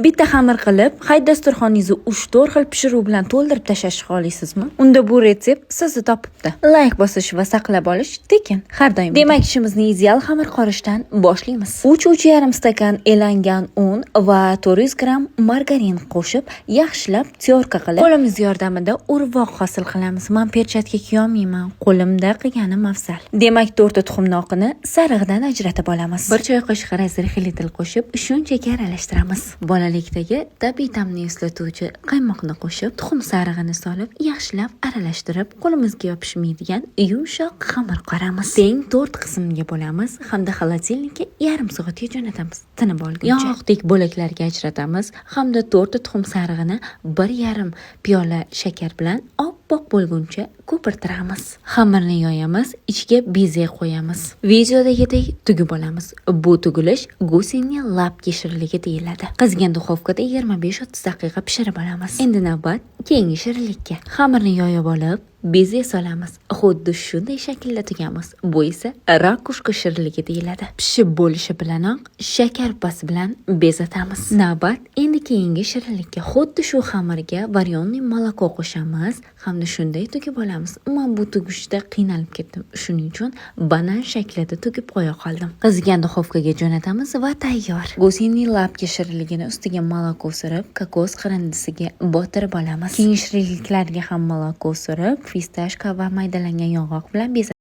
Bitta xamir qilib, hayit dasturxoningizni 3-4 xil pishiruv bilan to'ldirib tashlashni xohlaysizmi? Unda bu retsept sizni topibdi. Layk bosish va saqlab olish tekin, har doim. Demak, ishimizni ideal xamir qorishdan boshlaymiz. 3-3,5 stakan elangan un va 400 gramm margarin qo'shib, yaxshilab тёрка qilib, qo'limiz yordamida urvoq hosil qilamiz. Men perchatka kiyolmayman, qo'limda qilganim afzal. Demak, to'rtta tuxumni oqini sarig'idan ajratib olamiz. 1 choy qoshiq разрыхлитель qo'shib, shunchaki aralashtiramiz. Bolalikdagi tabiiy ta'mni eslatuvchi qaymoqni qo'shib, tuxum sarig'ini solib, yaxshilab aralashtirib, qo'limizga yopishmaydigan yumshoq xamir qoramiz. Teng to'rt qismga bo'lamiz hamda холодильник ka yarim soatga jo'natamiz. Tinib olguncha. Yong'oqdek bo'laklarga ajratamiz hamda to'rtta tuxum sarig'ini 1,5 piyola shakar bilan oppoq bo'lguncha ko'pirtiramiz. Xamirni yoyamiz, ichiga beze qo'yamiz. Videodagidek tugib olamiz. Bu tugilish гусиные лапки shirinligi deyiladi. Qizigan duxovkada 25-30 daqiqa pishirib olamiz. Endi navbat keyingi shirinlikka. Xamirni yoyib olib, beze solamiz. Xuddi shunday shaklda tugamiz. Bu esa ракушка shirinligi deyiladi. Pishib bo'lishi bilanoq shakar upasi bilan bezatamiz. Navbat endi keyingi shirinlikka. Xuddi shu xamirga варёный молоко qo'shamiz hamda shunday tugib olamiz. Men bu tugishda qiynalib ketdim. Shuning uchun banan shaklida tugib qo'ya qoldim. Qizigan duxovkaga jo'natamiz va tayyor. Гусиные лапки shirinligini ustiga молоко surib, kokos qirindisiga botirib olamiz. Keyingi shirinliklarga ham молоко surib, фисташка va maydalangan yong'oq bilan bezatamiz.